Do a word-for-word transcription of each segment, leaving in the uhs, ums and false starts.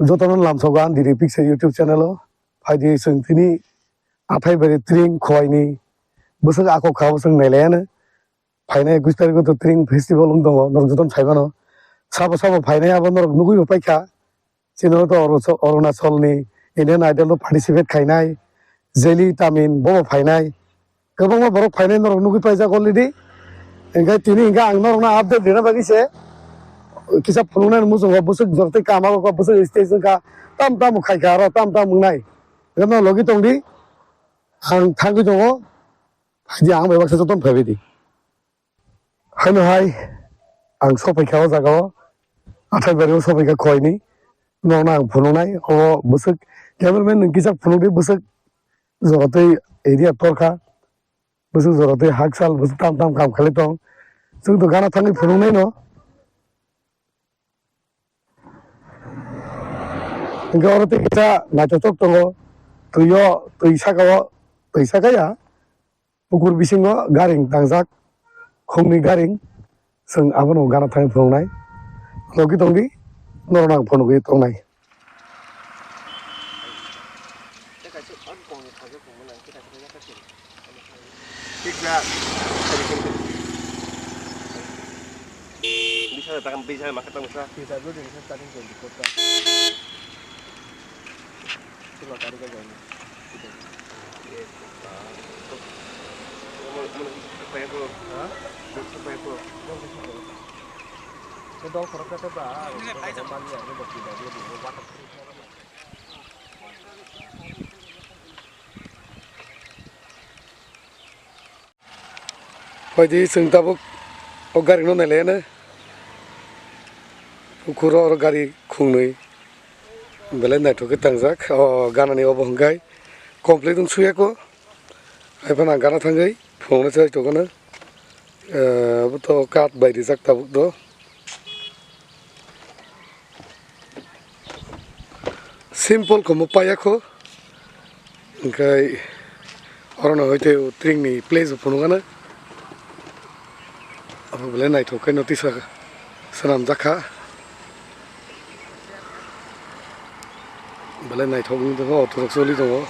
Jotono lamsogo ang Diri Picture YouTube channel o. Phaidi chwng tini Athaibari Tring Khowaini bwswk akhok kha bwswk nailayano. Phainai ekush tarikh o to Tring festival wng tongo, norok jotono saimano. Sabo sabo phainai abo norok nugwi bo paikha. Chini to Arunachal, Arunachalni Indian Idol o participate khainai Jeli Tamin bo bo phainai. Kwbangma borok phainai norok nugwi paijak already. Hingkhe tini hingkhe ang norokno update rina bagwi se kisa phunuknani muchungo bwswk jortwi kama kok bwswk stage wngkha tam tam khaikha aro tam tam wngnai. Hingkhe no logi tongdi ang thangwi tongo. Phaidi ang bai baksa jotono phaibaidi. Haino hai ang sophaikha o jaga o Athaibari o sophaikha Khowaini norokno ang phunuknai o bwswk cameraman nwng kisa phunukdi bwswk jorotwi area torkha. Bwswk jorotwi hakchal bwswk tam tam kam khlai tong. Chwng to gana thangwi phunuknai no. Hingkhe oro tei kisa naithothok tongo. Twi o, twi saka o, twi saka ya. Pukur bisingo garing tangjak. Khungni garing. Chwng abono gana thangwi phunuknai. Logi tongdi, norokno ang phunugwi tongnai. Bisa datang, bisa makan tak bisa. Bisa dulu, bisa starting point di kota. Coba tarik aja ini. Gitu. Iya. Mau, mau, apa ya, bro? Hah? Apa ya, bro? Ini naik aja. Ini bak tidak, ini bak tidak, waterproof. Phaidi chwng tabuk o gari no nailaiyano. Bukhuro oro gari khungnwi. Belai naithok khe tangjak. O ganani obo hwnkhe complete wng suyako. Haiphano ang gana thangwi phunuknwi chai tongkha no. Eh, abo to kat bai rijak tabuk do. Simple komo paya kho. Hingkhe orono hoi tei tringni place bo phunukgana. Abo belai naithok khe no tisa swnamjak kha. Belai naithok wngwi tongo, auto rok choli tongo.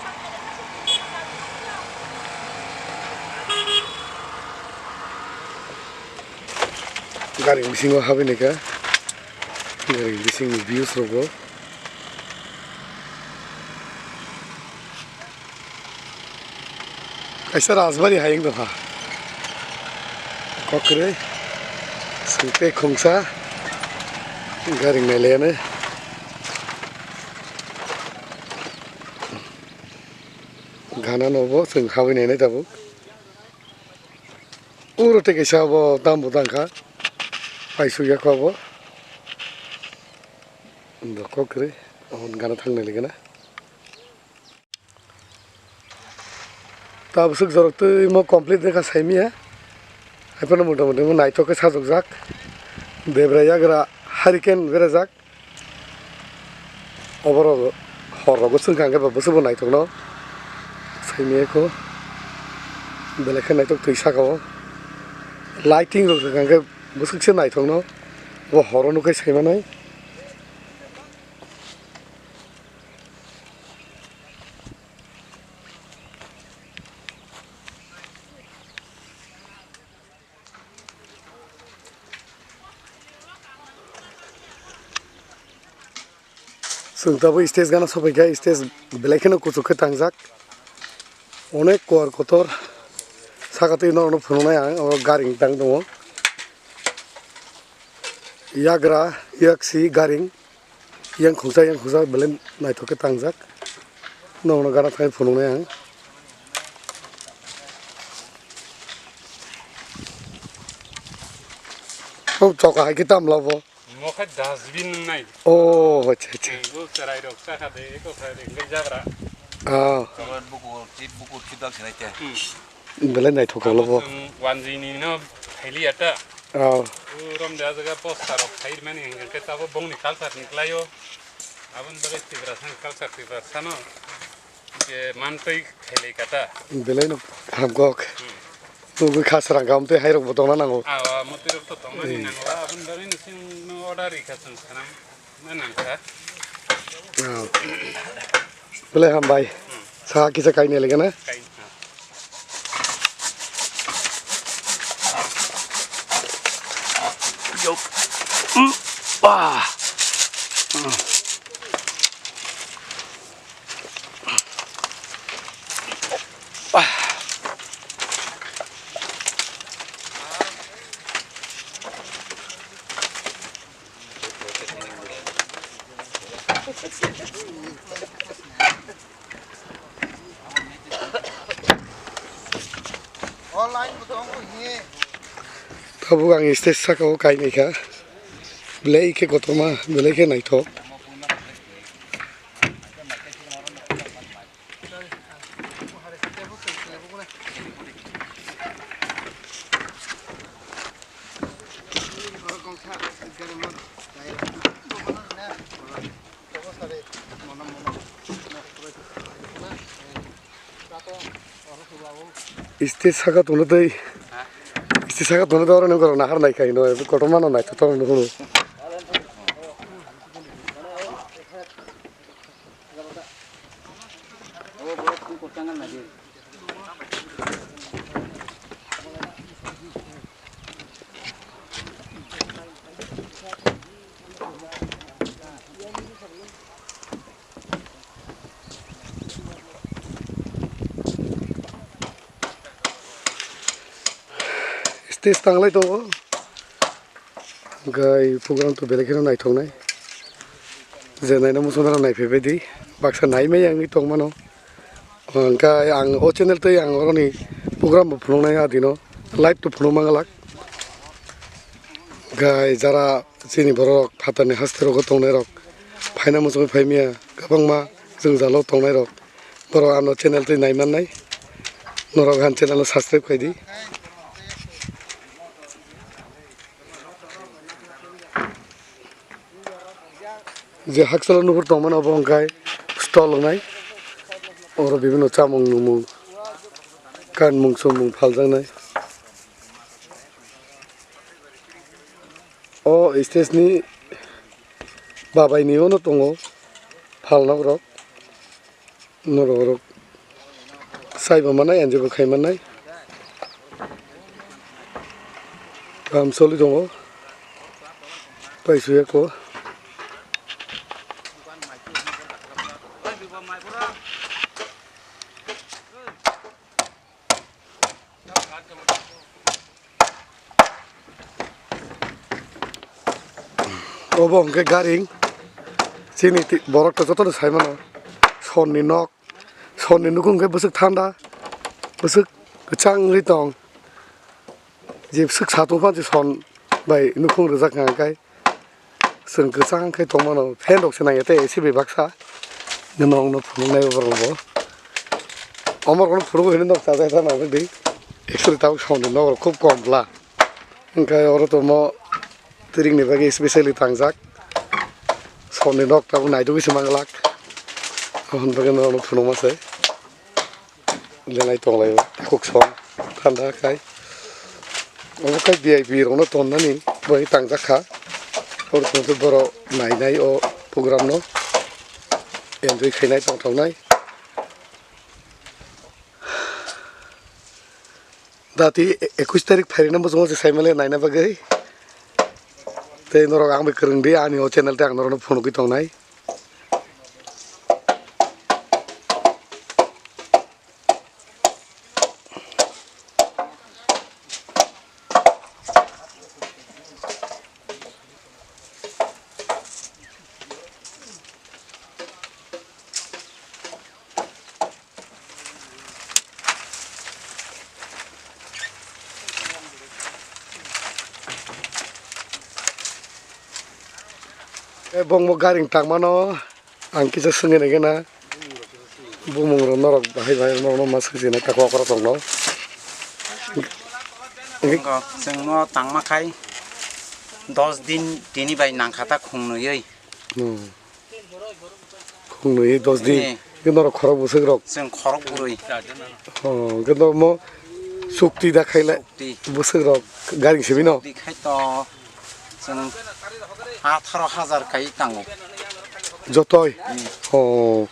Gari bisingo habwi naikha, gari bisingni views rokbo. Kaisa Rajbari hai wng tongkha. Kokrwi, sengtei khungsa, gari nailaiyano. Gana no bo chwng habwi nainai tabuk. Uro tei kaisa bo tambo tangkha. Paisuk ya kho bo. Bo kokrwi, aboni gana thang nailaigana. Tabuk swk jorok twi mo complete wngkha saimanya. Haiphano mota moti mo naithok khe sajokjak. Debra yagra hurricane berajak. Oborog hor rogo swngkha hwnkhe bo bwswkbo naithokno saimanya kho. Belai khe naithok twi saka o. Lighting rok swngkha hwnkhe bwswk se naithokno. Bo horo nukhe saimanai. Chwng tabuk stage gana sophaikha, stage belai kheno kuchuk khe tangjak. Onek kuar kotor saka twi norokno phunuknai ang, oro garing tang tongo. Yagra, yaksi, garing. Yang khungsa, yang khungsa belai naithok khe tangjak. Nokno gana thangwi phunuknai ang. O choka hai khe tamla bo. Mo khe dustbin nai. Oh, acha, acha. Go cherai rok chakha de, eko khai de, hingke jagra. Ah. Bukur, bukur, chip, bukur, chip dal sinai te. Hmm. Belai naithok kha obo. Chwng wanjwi ni no phailiya ta. Oh. O rom de a jaga poster rok khai mani hingke tabo bongni culture ni klaio. Aboni bagwi Tiprasa ni culture Tiprasa no je mantwi khailai kata. Belai no kaham kok. Hmm. Nugwi kha srang kaham tei hai rok bo tongna nango. Awa motwi rok to tongmani nango. Aboni bagwi no chwng no order rikha chwng sanam. Na nangkha. Ah. Belai hambai. Sa kisa kainai lagi na? Yo. Mm. Ah. Mm. Ah. Tabuk ang stage saka o kainwi kha. Belai khe kotorma, belai khe naithok. Stage saka tongna tei, stage saka tongna tei oro nang korok nahar nai khaino, kotorma no naithotok nukhuno. Stage tanglai tongo. Hwnkhe program to belai kheno naithoknai. Je naina muchungmarok naiphaibaidi. Baksa naimaya wngwi tongmano. Hwnkhe ang o channel tei ang oroni program bo phunuknai adino. Live to phunukma glak. Hwnkhe jara chini borok phatarni haste rogo tongnairok, phaina muchungwi phaimaya kwbangma jwngjalo tongnairok. Borok ano channel twi naimannai. Norok han channel no subscribe khaidi. Je hakchalo nuhur tongmani obo hwnkhe stall wngnai. Oro bibinno chamung nwngmung, kanmung chumung phaljaknai. O stage ni babai ni ono tongo phalnok rok. Norok rok saibo manai, enjoy bo khai manai. Kam soli tongo. Paisuya ko. Obo hwnkhe garing. Chini ti-, borok to jotono sai mano. Sonni nok. Sonni nukhung hwnkhe bwswk thanda. Bwswk kwchang wngwi tong. Je bwswk satung phan se son bai nukhung rwjak hwnkhe. Chwng kwchang khe tongmano, fan rok se nangya tei A C bai baksa. Nwng no phunuknai borok bo. Omor kono phunuk hino nok chajak ta nang di. Actually tabuk sonni nok rok khub kom bla. Hwnkhe oro tongmo twiring ni bagwi specially tangjak. Sonni nok tabuk naitugwi se manglak. Aboni bagwi no phunukma se. Lenai tonglaio, takhuk song, thanda khai. Obo khai V I P rokno tonnani bai tangjak kha. Oro tongkhe borok nainai o program no. Enjoy khainai tongthoknai. Dati ekush tarik phairina muchungo se saimale naina bagwi. Tei norok ang bai kwrwng di ani o channel tei ang norokno phunugwi tongnai. Tei bongbo garing tangmano. Ang kisa swngwi naikhe na bumung rok norok bahai bahai norok no ma swngchina tako okora tongno. Tongo, chwngno tangma khai dos din tini bai nangkha ta khungnwi. Hmm. Khungnwi dos din. Ni. Khe norok khorok bwswk rok. Chwng khorok bwrwi. Oh, khe norok mo chukti da khailai. Chukti. Bwswk rok garing simi no. Chukti khai to chwng atharo hajar kai tango. Jotoi? Hmm. Oh.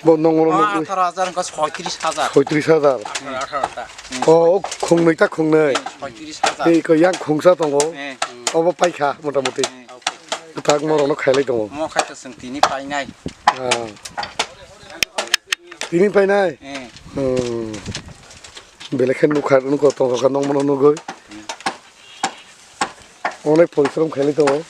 Bo nong, nong, Oh, nong, atharo hajar wngkha soitris hajar. Soitris hajar. Atharo, atharo ta. Hmm. Oh, khungnwi ta khungnwi. Hmm, soitris hajar. Ei, ko yang khungsa tongo. Eh. Obo paikha, mota moti. Eh. Kwtak morokno khailai tongo. Mo khai to chwng tini painai. Ah. Tini painai? Eh. Hmm. Belai khe nukha, nukha tongkha nong mono nugwi. Hmm. Onek porishrom khailai tongo.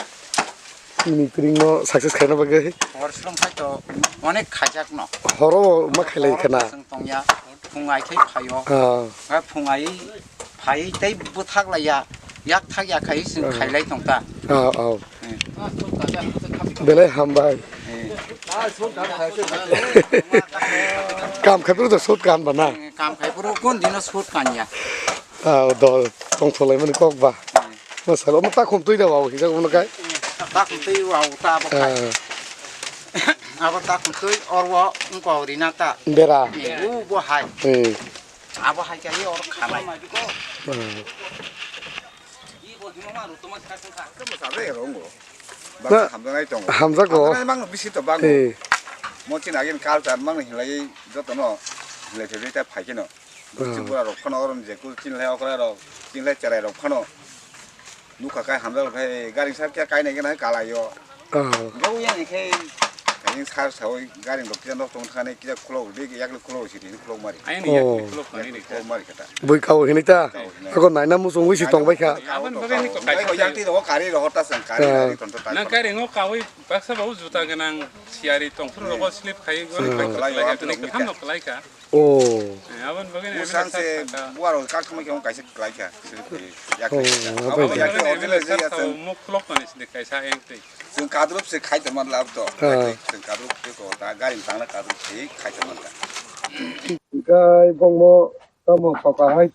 Nini tring no success khaina bagwi. Porishrom khai to onek khaijak no. Horo ma khailai khana. Horo chwng tongya, phung ai khai phaio. Ah. Hai phung ai phai tei bwthak laiya, yak thak ya khai chwng Ah. khailai tong ta. Ah, ah. Hmm. Belai hambai. Hmm. Kam khai phuru to sut kan ba na? Hmm, kam khai phuru kon dino sut kan ya. Ah, do tong tholai mani kok ba. Hmm. Masalo, omo takhum twi da wao hijak omo kai. Takhum twi wao ta bo kai. Ah. Abo takhum twi orwo wngko rina ta. Bera. Eh, u bo hai. Hmm. Abo hai kai or khalai. Hmm. Na, hamjaknai tongo. Hamjago. Hamjaknai mang bisi to bango. Eh. Mo chini agin culture mang hinlai jotono hinlai phai phai ta phai keno. Hmm. Chini bura rok phano orom je kul chini lai okra rok, chini lai cherai rok phano. Nukha kai hamjak phai gari sak kya kai nai kena kalai yo. Ah. Bo yang khe kain sar sawi gari rok kya nok tong thani kya khulok de yak khulok si de khulok mari. Ayang Oh. yak khulok mari de. Khulok mari kata. Bui kau hini ta. Kau hini. Ako naina muchungwi si tong bai kha. Aboni bagwi ni ko Bai kaisa ko yang ti ro kari ro hota sang kari Ah. kari ton to ta. Nang kari ngo kawi baksa babu juta ganang siari tong phuru rogo slip khai goni Hmm. bai khalai ya, khalai ya, khalai ya. Oh. Eh, aboni bagwi ni Musang se buar kak thumai khe kaisa khlai kha. Yak Oh, khlai kha. Aboni bagwi ni original je ya sar muk khulok toni sini kaisa yang twi. Chwng kadrup se khai tongma lab to. Ah. Chwng kadrup se ko ta gari tangna kadrup se khai tongma ta. Kai bongmo tamo papa hai.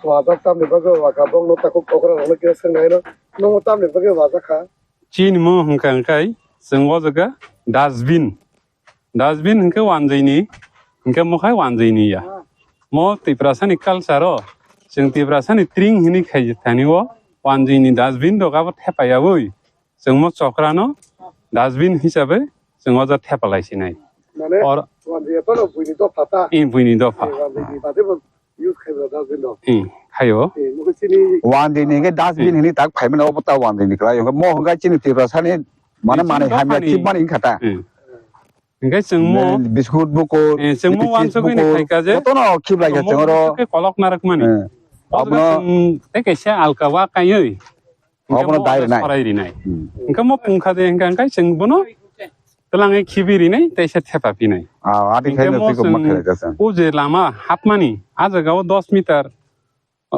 Wajak tamni bagwi waka bongno takhuk okra rokno kisa swngnai no. Nongo tamni bagwi wajak kha. Chini mo hwnkha hwnkhe chwng o jaga dustbin. Dustbin hwnkhe wanjwini, hwnkhe mokhai wanjwini ya. Mo Tiprasani culture o, chwng Tiprasani tring hwnwi khai thani o wanjwini dustbin rok abo thepayaui, chwng mo chokrano dustbin hisabe chwng o ja thepalai sinai. Mane Or- wanjwi ya phano buini dopha ta? Eh, buini dopha. Eh, wanjwini bade bo use khai bo dustbin rok. Eh, khaio. Eh, mo chini Wanjwini hwnkhe dustbin Eh. hwnwi tak phaimani obo ta wanjwini kwlai. Mo hwnkhe chini Tiprasani mane Eh, manwi chini hamya dophani. Chipmani wngkha ta. Eh. Hingke chwngmo, Biscuit bukur, eh, chwngmo biscuit wansugwi ni bukur, khaika je, jotono khiblaikha chwngmo chwngoro. Wansugwi kolok narwkmani. Eh. Obo Abono chwng tei kaisa alka wa kaiwi. Hingke Obono mo dai order rinai. Sorai rinai. Hmm. Hingke mo pungkha de hingka hingke chwng bono twlangwi khibi rinai tei se thepa pinai. Ah, ati Hingke khaino mo twi kok ma chwng khailai jasa. O je lama hapmani, a jaga o dos meter,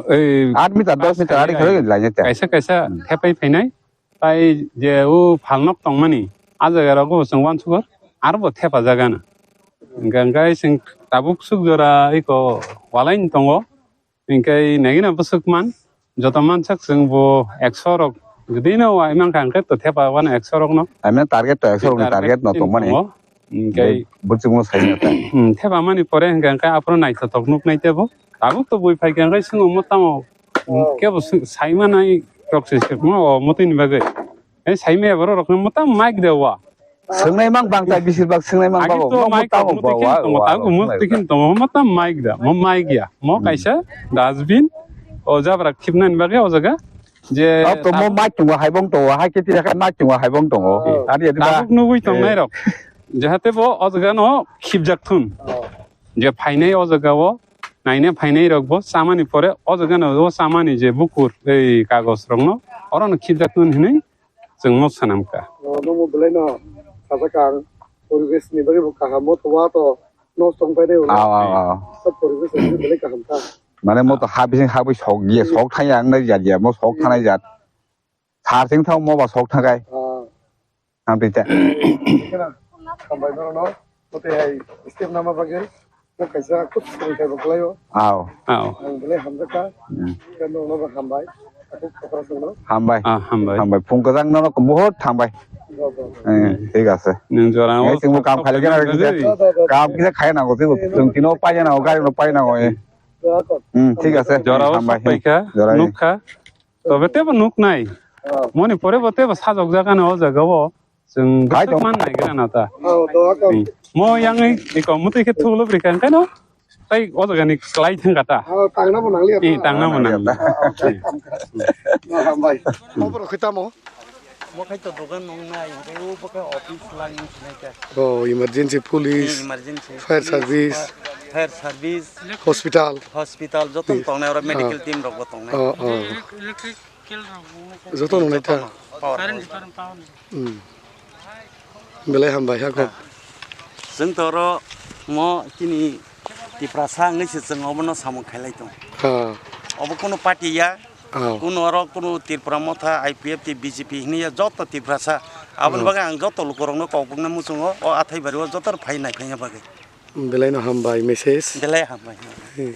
Ei, Aat meter, dos meter, ari khorok lainai ta. Kaisa kaisa Hmm. thepai phainai. Tai je o phalnok tongmani, a jaga rogo bo chwng wansukor, aro bo thepa jagana. Hingkha hingkhe chwng tabuk suk jora iko walaini tongo. Hingkhe negina bwswk man, joto mansak chwng bo ekso rok, jodi no wai mankha hingkhe to thepa wano ekso rokno. Ami target to ekso rokni target no tongmani. Tongo. Hingkhe Bai bwswkno saimano ta. Hmm, thepamani pore hingkha hingkhe aphuru naithothok nuknai tebo. Tabuk to bui phaikha hingkhe swngo mo tamo. Oh. Kebo sw-, saimanai rok se se mo, o motini bagwi. Hei saimaya borok rokno mo tamo mic de wa. Swngnai mang bang ta, bisir bag swngnai mang Agi bago. To Mo mic tamo rok mo ba tikin wa, tongo, wa, tabuk mo wa, tikin tongo, mo tamo mic da, mo mic ya. Mo Hmm. kaisa dustbin, o jabra khibnani bagwi o jaga. Je Ab to mo tabuk mic tongo, haibong tongo, hai khe tisa khe mic tongo, haibong tongo. Oh. Ani adi ba. Tabuk nugui tongnai rok. Jahate bo o jaga no khibjak thun. Oh. Je phainai o jaga o, naina phainai rok bo chamani pore o jaga no o chamani je bukur, ei kagos rok no, oro no khibjak thun hinui chwng no swnam kha. Oh, nomo belai no sajak ang, poribesh ni bagwi bo kaham, mo to wa to nosto wng painai ulo. Aw, aw, aw. Sa poribesh ni belai kaham kha. Mane mo to ha bising ha bai sok ye, sok thang yang na ya ya, mo sok thanai jat. Sar sing thang mo ba sok thakai. Ah. Ang twi ta. Kena, hambai no no. Mo te hai step nama bagwi. Mo kaisa kut sing kai bo khlaio. Aw. Aw. Ang belai hamjak kha. Hmm. Keno no hambai. Aku kokra sung no. Hambai. Ah, hambai. Hambai. Phung kwchang no no bahut hambai. Jo, jo, jo. Eh, thik ase. Nwng jora Ngai o chwngbo kam khailai gana bagwi. Kam kisa khai nango, chwngbo chwng tino paina nango, gari no paina nango, eh. Jo, jo. Hmm, thik ase. Jora o Hambai. Sok paikha, Jora. Nukha. Tobe tebo nuknai. Oh. Moni pore bo tebo sajok jagano o jagao. Chwng Hai bwswk tong. Man naigra na ta. Oh, doa kam. Hmm. Mo yang iko mutwi khe thugulu bwrwi kha, hwnkhe no? Tai o jaga ni klai thang kata. Oh, tangna bo nangli Eh, ata. Tangna bo nang. Oh, hambai. Mo borok khe tamo? Mo khai to dogan nong nai, hwnkhe o bo khe office line ni sinai kha. Oh, emergency police, Eh, emergency. Fire service. Fire service. Hospital. Hospital, joto Hmm. Tongnai oro medical Ah. Team rok bo tongnai. Oh, oh. Joto nung nai ta. Joto no, power. Hmm. Belai hambai ha kok. Chwng to oro mo chini Tiprasa wngwi se chwng obono samung khailai tong. Ha. Obo kono party ya, Ah. Kono oro kono Tripura Motha, I P F T, B J P hinwi ya joto Tiprasa. Aboni Ah. Bagwi ang joto lukurokno kokbokna muchungo o athai bari o joto phai nai phaiya bagwi. Belai no hambai message. Belai hambai. Hmm.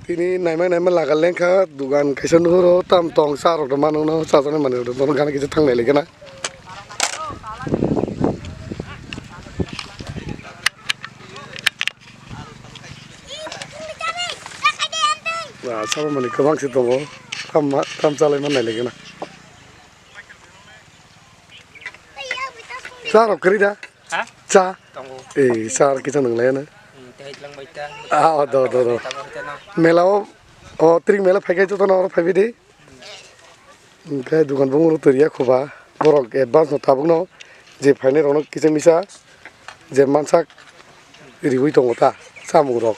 Tini naima naima laga lengkha, dugan kaisa nuhuro tam tong cha rok mano no, chajaknai manwi rok bono gana kisa thanglai lai gana. Ba, sabo manwi kwbang se tongo, tam ma, tam chalai man nai lai gana. Cha rok kwrwi da? Ha? Cha. Tongo. Eh, cha rok kisa nang lai na. Hmm, tei lang bai ta. Ah, oh, do, do, do. Tamo hete na. Mela o, o, tring mela phai kai joto na oro phai bi di. Hwnkhe dugan bumung rok twi ya khuba, borok advance no tabuk no je phainai rok no kisa misa je mansak riwi tongo ta chamung rok.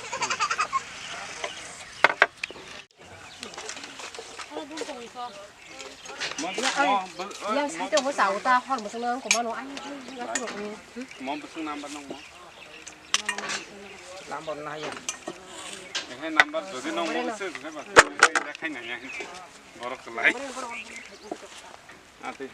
Yang side o sa uta hor mo sung nang ko mano ai. Mo bwswk number nang mo? Number na ya. Ehe number jodi nang mo se se ba se khai na ya. Borok lai. Ate.